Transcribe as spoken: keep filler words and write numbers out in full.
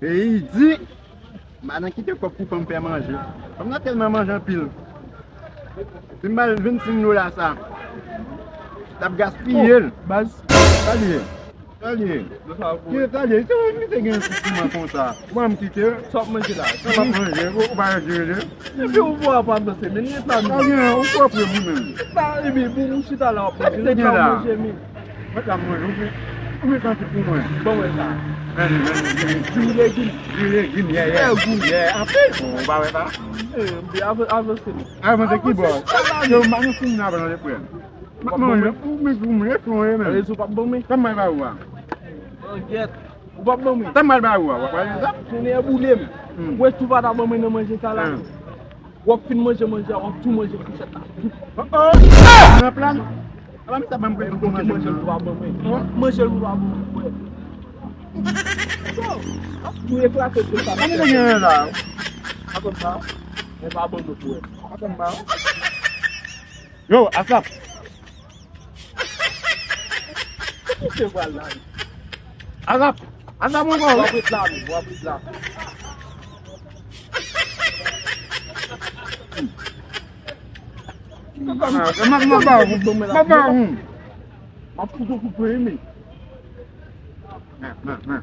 Peyi di, m pa nan kite kòb pou fanm fè manje. Fanm nan tèlman manje anpil. Si m ba l vennsenk dola sa, l ap gaspiye l. Baz, sa l ye? Sa l ye? Ki sa l ye? Se ou ki te gen yon ti siman konsa. Mwen m kite l. Sa w ap manje la? Sa m ap manje? Ou, ou pa jere? Epi ou vwa pa avanse, men li pa. Sa gen, ou twò pre pou menm. Sa, epi pou ou chita la w ap manje. Sa ki te gen la? Manje, men. Mwen ta manje, ou vin, ou vin kanti pou mwen. Bon, mwen sa. Vini, vini, vini. Di legim. Di legim, yeah, yeah. Yeah, gou. Yeah, anpil. Bon, ou pa wè sa? Eh, m te avan-, avanse, non. Avanse ki bò? Avanse, sa la, yo, m pa gen fini nan avanse, frè. M ap manje pou mwen, pou mwen, pou mwen, men. Alezi, ou p ap ban mwen? Sa m bay ba ou a? Angyèt. Ou p ap ban mwen? Sa m bay ba ou a? W ap pale sa? Senyè boule m. Hmm. Ou wè tou pa ta ban mwen nan manje sa la. Hmm. W ap fin manje manje a, w ap tou manje fouchèt la. Oh, oh! Nan plan. Ala misye ap ban m premye pou manje manje l tou pa ban mwen. Manje l tou pa ban mwen, frè. Yo, ap tou eklate tout sa. Sa misye gen la? Atann sa. Mwen pa ban mwen, frè. Atann sa. Yo, Asap. Kote misye pral la? Asap, Asap ankò. W ap ret la menm, w ap ret la. Ah, m ap, m ap ba ou, m ap ba ou. M ap fout ou koupe, men. Men, men, men.